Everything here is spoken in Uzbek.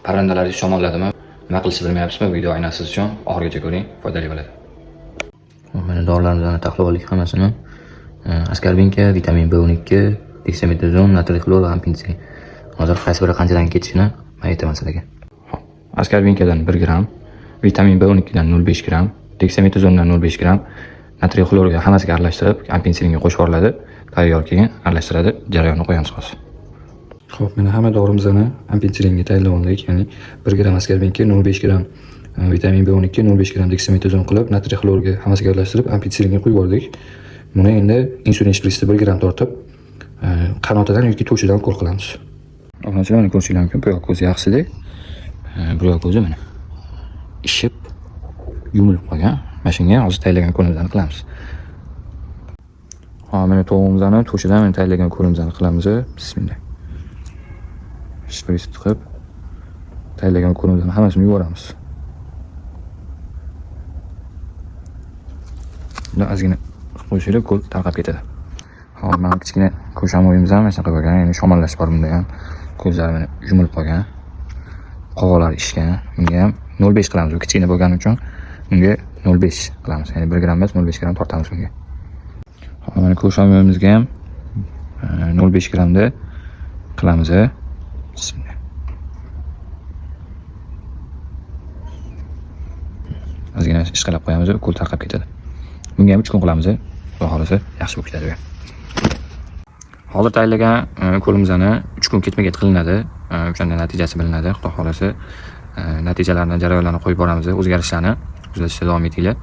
Parrandalaringiz shamolladimi? Nima qilishni bilmayapsizmi? Video aynan siz uchun, oxirigacha ko'ring, foydali bo'ladi. Mana dorilarimizni taxlab oldik hammasini. Askarbinka, vitamin B12, deksametazon, natriy xlor va ampicillin. Hozir qaysi biri qanchadan ketishini men aytaman sizlarga. Xo'p, askarbinkadan 1 gram, vitamin B12 dan 0,5 gram, deksametazondan 0,5 gram, natriy xlorga hammasiga aralashtirib, ampicillinga qo'shib yuboriladi. Tayyor keyin aralashtiradi, jarayonni qo'yamiz hozir. Xo'p, mana hamma dorimizni ampicillinga tayyorlab oldik. Ya'ni 1 gram askarbinka, 0,5 gram vitamin B12, 0,5 gram deksametazon qilib, natriy xlorga hammasiga aralashtirib, ampicillinga quyib yubordik. Buni endi insulin shprisida 1 gram tortib, qanotidan yoki to'shidan ukol qilamiz. Obunachilar, mana ko'rishinglar mumkin, bu yoq ko'zi yaxshida. Bu yoq ko'zi mana ishib yumilib qolgan. Mana shunga hozir tayyorlagan ukolimizni qilamiz. Hop, mana tovug'imizni to'shidan mana tayyorlagan ukolimizni qilamiz. Bismillah. Shpris tiqib tayyorlagan ukolimizni hammasini yuboramiz. Bunda ozgina qilib qo'ysanglar, ukol tarqab ketadi. Hop, mana kichkina ko'shamoyimiz ham mana shunaqa bo'lgan, ya'ni shamollash bor bunda ham. Ko'zlari mana yumilib qolgan. Qovoqlari ishgan. Bunga ham 0,5 qilamiz. U kichkina bo'lgani uchun bunga 0,5 qilamiz. Ya'ni 1 gram emas, 0,5 gram tortamiz bunga. Hop, mana ko'shamoyimizga ham 0,5 gramda qilamiz. Bismillah. Ozgina ishqalab qo'yamiz, ukol tarqab ketadi. Bunga ham 3 kun qilamiz. Xudo xolasa yaxshi bo'lib ketadi bu. Hozir tayyorlagan ukolimizni 3 kun ketma-ket qilinadi. O'shanda natijasi bilinadi. Xudo xolasa natijalarni, jarayonlarni qo'yib boramiz, o'zgarishlarni kuzatishda davom etinglar.